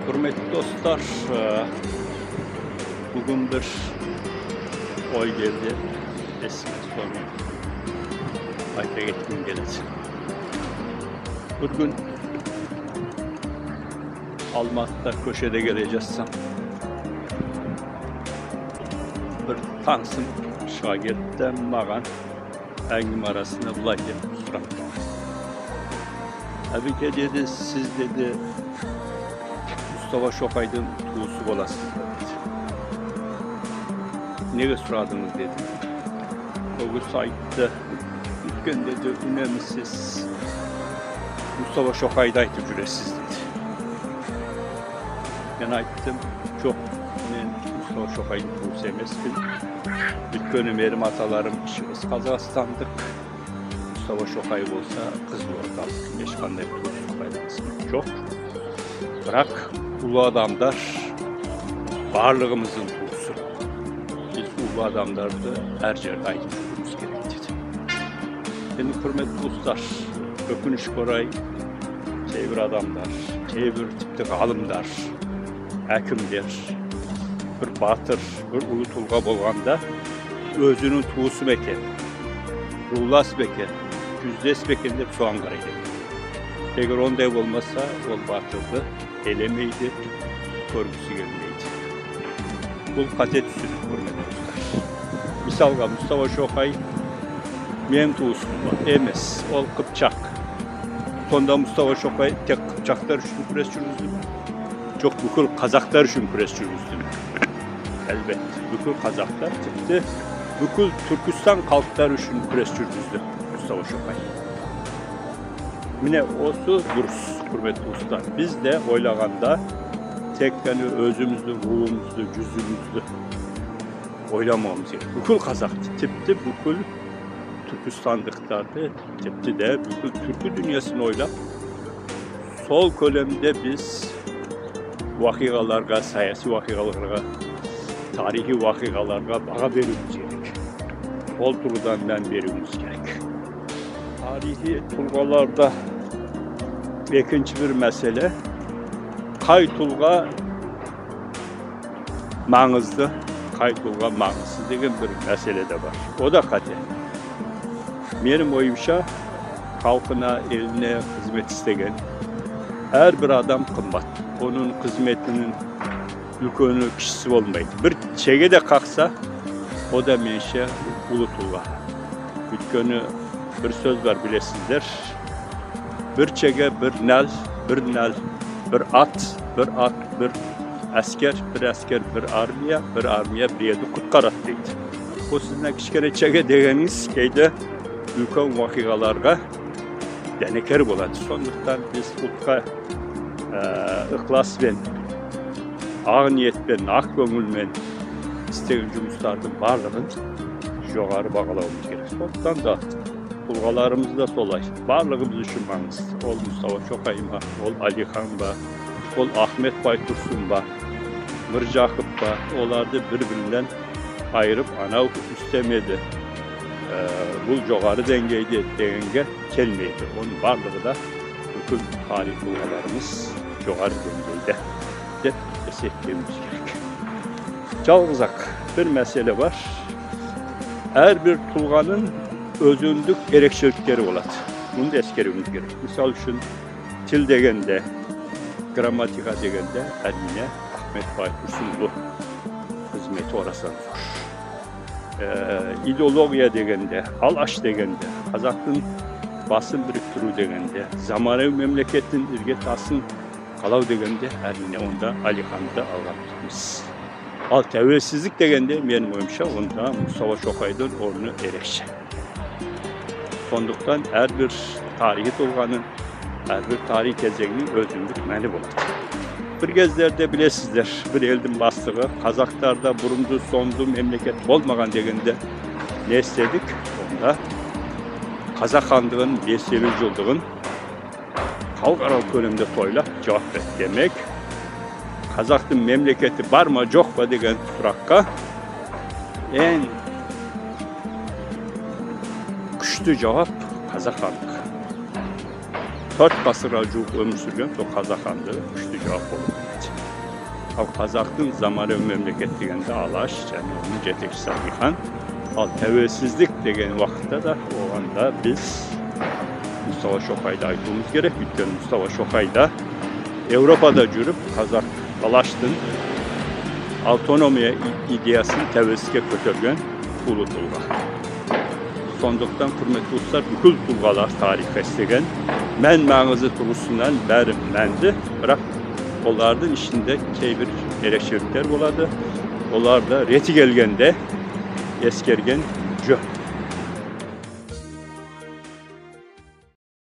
Құрметті достар, бүгін бір ой келді есіме, соны айта кеткім келеді. Bir gün Алматыда көшеде келе жатсам, бір танысым шыға келді де маған әңгіме арасында былай деп сұрады. Әбеке, деді, сіз, деді, Мұстафа Шоқайдың туысы боласыз ба, деді. Неге сұрадыңыз, дедім. Ол кісі айтты, өйткені, деді, үнемі сіз Мұстафа Шоқайды айтып жүресіз, деді. Мен айттым, жоқ, мен Мұстафа Шоқайдың туысы емеспін. Өйткені менің аталарым Шығыс Қазақстандық, Мұстафа Шоқай болса Қызылордалық, ешқандай туыстық байланысым жоқ. Бірақ ұлы адамдар барлығымыздың туысы. Біз ұлы адамдарды әр жерде айтып жүруіміз керек, деді. Енді, құрметті достар, өкінішке орай, кейбір адамдар, кейбір тіпті ғалымдар, әкімдер бір батыр, бір ұлы тұлға болғанда өзінің туысы ма екен, рулас па екен, жүздес пе екен деп соған қарайды екен. Егер ондай болмаса, ол батырды елемейді, көргісі келмейді. Бұл қате түсінік, құрметті достар. Мысалға, Мұстафа Шоқай менің туысым ба? Емес, ол қыпшақ. Сонда Мұстафа Шоқай тек қыпшақтар үшін күрес жүргізді ме? Жоқ, бүкіл қазақтар үшін күрес жүргізді ме? Әлбетте, бүкіл қазақтар, тіпті бүкіл Түркістан халықтары үшін күрес жүргізді Мұстафа Шоқай. Міне, осы дұрыс, құрметті достар. Біз де ойлағанда тек қана өзімізді, руымызды, жүзімізді ойламауымыз керек. Бүкіл қазақты, тіпті бүкіл түркістандықтарды, тіпті де бүкіл түркі дүниесін ойлап, сол көлемде біз уақиғаларға, саяси уақиғаларға, тарихи уақиғаларға баға беруіміз керек. Ол тұрғыдан мән беруіміз керек. Тарихи тұлғаларда екінші бір мәселе, қай тұлға маңызды, қай тұлға маңызсыз деген бір мәселе де бар. О да қате. Менің ойымша, халқына, еліне қызмет істеген әрбір адам қымбат. Оның қызметінің үлкені, кішісі болмайды. Бір шеге де қақса, о да меніңше ұлы тұлға. Өйткені бір сөз бар, білесіздер. Бір шеге, бір нәл, бір нәл, бір ат, бір ат, бір әскер, бір әскер, бір армия, бір армия бір елді құтқарады дейді. Ол сіздің кішкене шеге дегеніңіз кейде үлкен уақиғаларға дәнекер болады. Сондықтан біз ұлтқа ықыласпен, ақ ниетпен, ақ көңілмен істеген жұмыстардың барлығын жоғары бағалауымыз керек. Сондықтан да тұлғаларымыз да солай. Барлығымыз үшін маңызды. Ол Мұстафа Шоқай ма, ол Әлихан ба, ол Ахмет Байтұрсын ба, Міржақып па, оларды бір-бірінен айырып, анау үстемеді, бұл жоғары деңгейде дегенге келмейді. Оның барлығы да бүкіл тарих тұлғаларымыз жоғары деңгейде деп есептеуіміз керек. Жалғыз-ақ бір мәселе бар. Әрбір тұлғаның өзіндік ерекшеліктері болады. Бұны да ескеруіміз керек. Мысал үшін, тіл дегенде, грамматика дегенде, әрине, Ахмет Байтұрсынұлы қызметі орасан зор. Идеология дегенде, Алаш дегенде, қазақтың басын біріктіру дегенде, заманауи мемлекеттің іргетасын қалау дегенде, әрине, онда Әлиханды алға тұтамыз. Ал тәуелсіздік дегенде, менің ойымша, онда Мұстафа Шоқайдың орны ерекше. Сондықтан әрбір тарихи тұлғаның, әрбір тарихи кезеңнің өзіндік мәні болады. Бір кездерде білесіздер, бір елдің бастығы қазақтарда бұрынды соңды мемлекет болмаған дегенде не істедік? Онда Қазақ хандығының 550 жылдығын халықаралық көлемде тойлап жауап берді. Демек, қазақтың мемлекеті бар ма, жоқ па деген сұраққа ең күшті жауап қазақ хандығы. 4 ғасырға жуық өмір сүрген сол қазақ хандығы күшті жауап болды. Ал қазақтың заманауи мемлекет дегенде Алаш және оның жетекшісі Абихан. Ал тәуелсіздік деген уақытта да оған да біз Мұстафа Шоқайды айтуымыз керек. Өйткені Мұстафа Шоқай да Еуропада жүріп, қазақ Алаштың автономия идеясын тәуелсіздікке көтерген ұлы тұлға. Сондықтан, құрметті достар, бүкіл тұлғалар тарихқа істеген мән маңызы тұрғысынан бәрі мәнді, бірақ олардың ішінде кейбір ерекшеліктер болады. Олар да реті келгенде ескерген жөн.